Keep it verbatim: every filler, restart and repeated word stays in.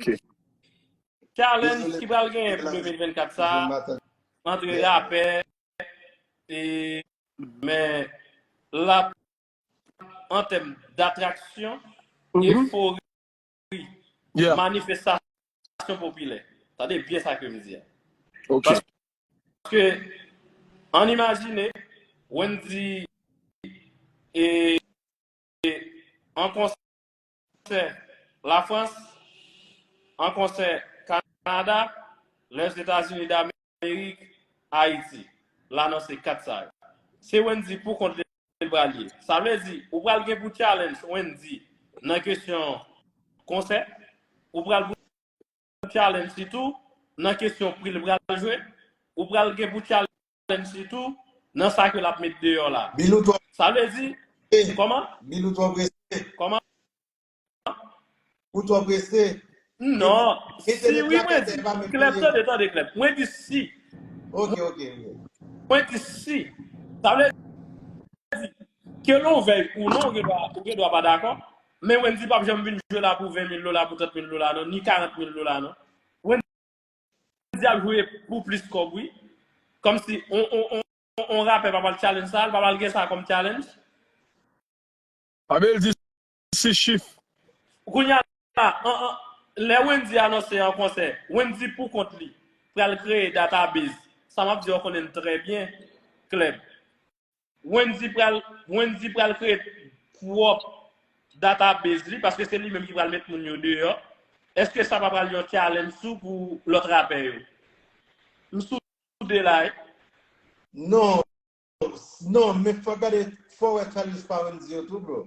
Ok. Challenge ki pral genyen pou de mil vennkat sa, antre rapè, e, men l ap, an tèm datraksyon, efori, manifestasyon popilè. Tande byen sa ke m di a. Ok. Paske, ann imajine, Wendy e, e an konsè Lafrans, an konsè Kanada, Lèzetazini Damerik, Ayiti. L anonse kat sa yo. Se Wendy pou kont li l pral ye. Sa vle di, ou pral gen pou challenge Wendy nan kesyon konsè, ou pral pou challenge li tou nan kesyon pri l pral jwe, ou pral gen pou challenge li tou nan sa ke l ap met deyò la. Bilou twò prese. Sa vle di, kòman? Bilou twò prese. Kòman? Ou twò prese. Non. Si wi, mwen di, Klèb, tande, tande, Klèb. Mwen di si. Ok, ok, ok. Mwen di si. Sa vle di, ke l ouvè ou non, ou gen dwa, ou gen dwa pa dakò. Men Wendy p ap janm vin jwe la pou ven mil dola, pou trant mil dola, non, ni karant mil dola, non. Wendy ap jwe pou plis kòb, wi. Kòmsi on, on, on, on, on rapè pa pral challenge sa, l pa pral gen sa kòm challenge. Abel di sis chif. Kounye a la, an, an, lè Wendy anonse an konsè, Wendy pou kont li pral kreye database. Sa m ap di a, w konnen l trè byen, Klèb. Wendy pral, Wendy pral kreye pwòp database li, paske se li menm ki pral met moun yo deyò. Èske sa pa pral yon challenge tou pou lòt rapè yo? M soude la, wi. Non, non, men fò gade, fò wè challenge pa Wendy yo tou, bro.